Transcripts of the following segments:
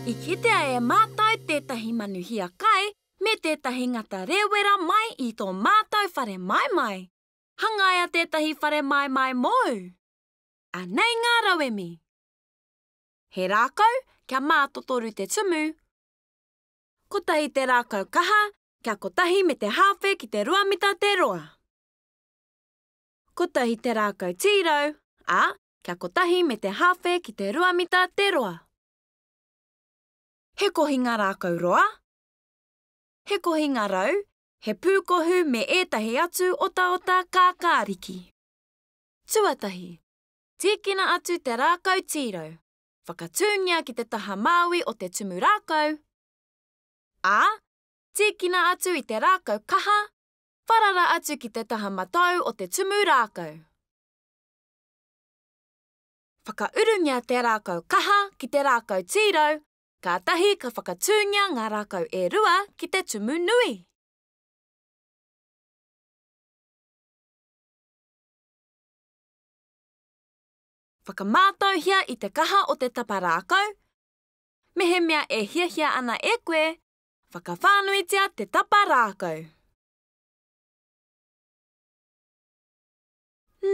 I kitea e mātou tētahi manu hiakai me tētahi ngata rēwera mai i tō mātou whare maimai. Hangaia tētahi whare maimai mōu! Anei ngā rauemi. He rākau kia mātotoru te tumu. Kotahi te rākau kaha kia kotahi me te hāwhe ki te ruamita te roa. Kotahi te rākau tīrau, ā, kia kotahi me te hāwhe ki te ruamita te roa. He kohinga rākau roa, he kohinga rau, he pūkohu me ētahi atu otaota kākāriki. Tuatahi, tīkina atu te rākau tīrau, whakatūngia ki te taha māui o te tumu rākau, ā, tīkina atu i te rākau kaha, wharara atu ki te taha matau o te tumu rākau. Whakaurungia te rākau kaha ki te rākau tīrau, kātahi ka whakatūngia ngā rākau e rua ki te tumu nui. Whakamātauhia i te kaha o te tapa rākau. Mehemea e hiahia ana e koe, whakawhānuitia te tapa rākau.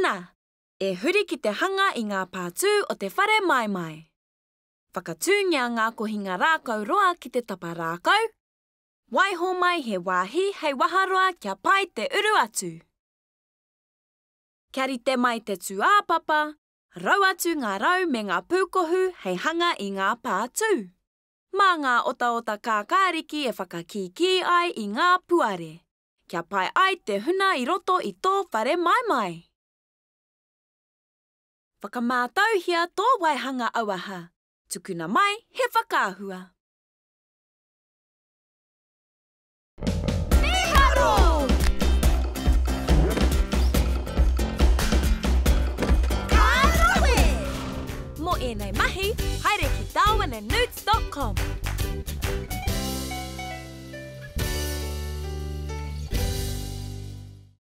Nā, E huri ki te hanga i ngā pātū o te whare maimai. Whakatūngia ngā kohinga rākau roa ki te tapa rākau. Waiho mai he wāhi hei waharoa kia pai te uru atu. Kia rite mai te tūāpapa, rau atu ngā rau me ngā pūkohu hei hanga i ngā pātū. Mā ngā otaota kākāriki e whakakīkī ai i ngā puare, kia pai ai te huna i roto i tō whare maimai. Whakamātauhia tō waihanga auaha, tukuna mai he whakaahua. Mīharo! Ka rawe! Mō ēnei mahi, haere ki darwinandnewts dot com.